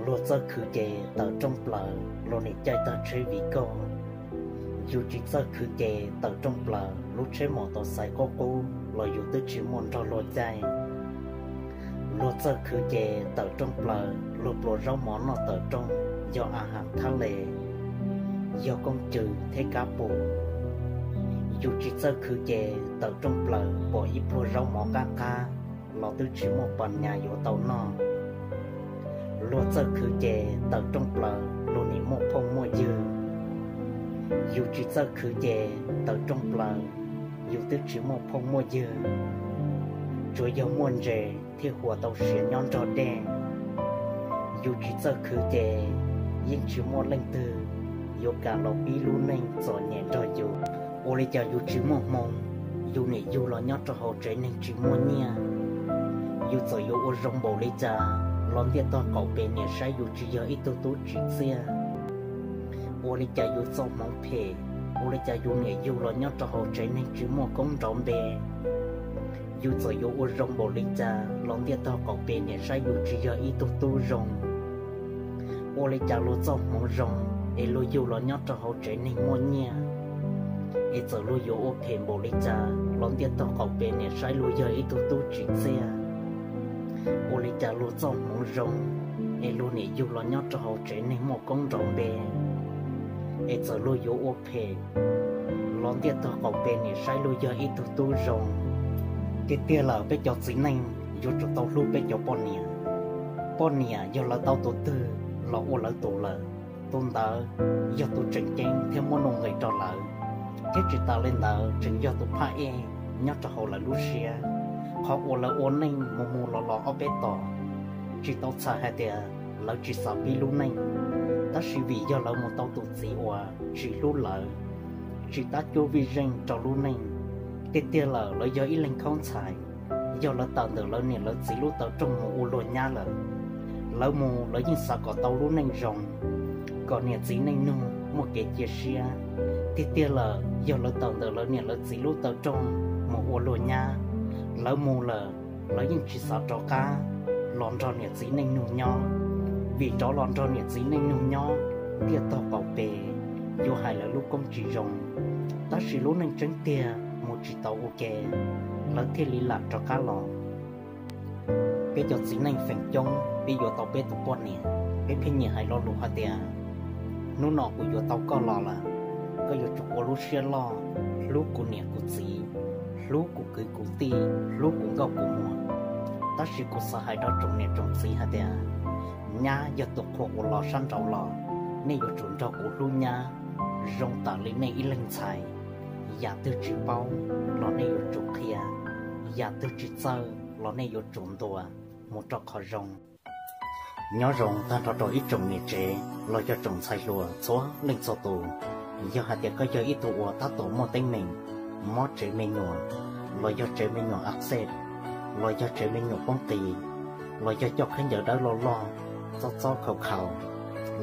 Luag txawj khwv ces tawm rooj plaws luag nim caij tag tsheb vim koj. Yus tsis txawj khwv ces tawm rooj plaws lub tsheb mus tau xaiv qub qub los yus twb tsis muaj nrog luag caij. Luag txawj khwv ces tawm rooj plaws luag pluas zaub mov noj tawm rooj, yog a has thab les, yog koob cws thiab kab pum. Yus tsis txawj khwv ces tawm rooj plaws pom ib pluag zaub mov qab qab los twb tsis muaj pas nyas yuav tau noj. Luag txawj khwv ces tawm rooj plaws luag nim muaj phooj muaj ywg. Yus tsis txawj khwv ces tawm rooj plaws yus twb tsis muaj phooj muaj ywg, tsuas yog muaj ntses thiaj huas tau siav nyob nrog dej. Yus tsis txawj khwv ces yeej tsis muaj leej twg yuav kam los pib lub neej txom nyem nrog yus. Ua li cas yus tsis muaj hmoo, yus niam yug los nyob rau hauv tsev neeg tsis muaj nyiaj. Yus txawm yuav ua zoo npaum li cas los ntiaj tog qaum pes niam saib yus tsis yog ib tug tub tsim txiaj. Ua li cas yus txoj hmoov phem, ua li cas yus niam yug los nyob rau hauv tsev neeg tsis muaj koob nrov npe. Yus txawm yuav ua zoo npaum li cas los ntiaj tog qaum pes niam saib yus tsis yog ib tug tub zoo. Ua li cas luag txoj hmoov zoo es luag yug los nyob rau hauv tsev neeg muaj nyiaj, es txawm luag yuav ua phem npaum li cas los ntiaj tog qaum pes niam saib luag yog ib tug tub tsim txiaj. Ua li cas luag txoj hmoov zoo es luag niam yug los nyob rau hauv tsev neeg muaj koob nrov npe, es txawm luag yuav ua phem los ntiaj tog qaum pes niam saib luag yog ib tug tub zoo. Tiag tiag lawm peb cov txiv neej yuav tsum tau hlub peb cov poj niam. Poj niam yog lawv tau tus twg los ua lawv tus lawm, tus ntawd yog tus tseem ceeb thiab muaj nuj nqis rau lawv. Thiab tsis tas li ntawd tseem yog tus phaj ej nyob rau hauv lawv lub siab. Qhov uas lawv ua neej mus mus los los ob peb tom, tsis tau txhais hais tias lawv tsis xav pib lub neej, tab sis vim yog lawv mus tau tus txiv uas tsis hlub lawv, tsis tab cuab vij zeej rau lub neej. Tiag tiag lawm lawv yog ib leeg khaub ntxhais, yog lawv tawm ntawm lawv niam lawv txiv lub taw rooj mus ua luag nyab lawm. Lawv mus lawv yeej xav kom tau lub neej zoo, kom niam txiv neej nug muaj kev cia siab. Tiag tiag lawm yog lawv tawm ntawm lawv niam lawv txiv lub taw rooj mus ua luag nyab, lawv mus lawm lawv yeej tsis xav rov qab los nrog niam txiv neej nug nyob. Vim rov los nrog niam txiv neej nug nyob, ntiaj tog qaum pes yuav hais lawv lub koob tsis zoo, tab sis lub neej tseeb tiag mus tsis tau ua ke, lawv thiaj li lam rov qab los. Peb cov txiv neej feem coob peb yuav tau peb tus poj niam, peb pheej nyiam hais lo lus hais tias, hnub no kuv yuav tau koj los lawm, koj yuav tsum ua lub siab loj, hlub kuv niam kuv txiv, hlub kuv kwv kuv tij, hlub kuv nkauj kuv muam. Tab sis kuv xav hais rau tsoom niam tsoom txiv hais tias, nyab yog tus qhua uas los sab nraud los, nej yuav tsum nrog kuv hlub nyab zoo tam li nej ib leeg ntxhais. Yam twg tsis paub los nej yuav tsum qhia, yam twg tsis txawj los nej yuav tsum ntuas mus rau qhov zoo. Nyob zoo tag nrho rau ib tsoom niam tsev los yog tsoom ntxhais hluas txhua leej txhua tus. Yog hais tias koj yog ib tug uas tab tom muaj teeb meem mob tsev me nyuam, los yog tsev me nyuam ab xej, los yog tsev me nyuam poob qis, los yog coj khaub ncaws dawb loj loj, txob txob khaus khaus,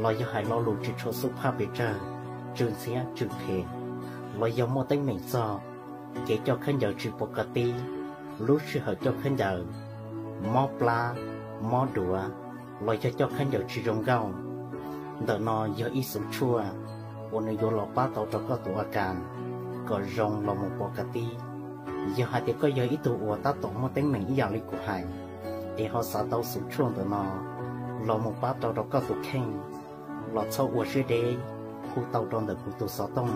los yog hais lo lus tsis tshua xub phaj pes tsawg, tsw ntxhiab tsw phem, los yog muaj teeb meem txog kev coj khaub ncaws tsis pom ka tib, lub sij hawm coj khaub ncaws mob plab, mob duav, los yog coj khaub ncaws tsis zoo nkauj. Ntawm no yog ib xuv tshuaj uas nws yuav los pab tau rau koj tus a kas kom zoo los mus pom ka tib. Yog hais tias koj yog ib tug uas tab tom muaj teeb meem ib yam li kuv hais, es ho xav tau xuv tshuaj ntawm no los mus pab rau rau koj tus kheej, los txhob ua siab deb, hu tau rau ntawm kuv tus xov tooj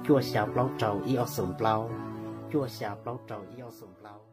cuaj xya plaub rau ib ob xoom plaub, cuaj xya plaub rau ib ob xoom plaub.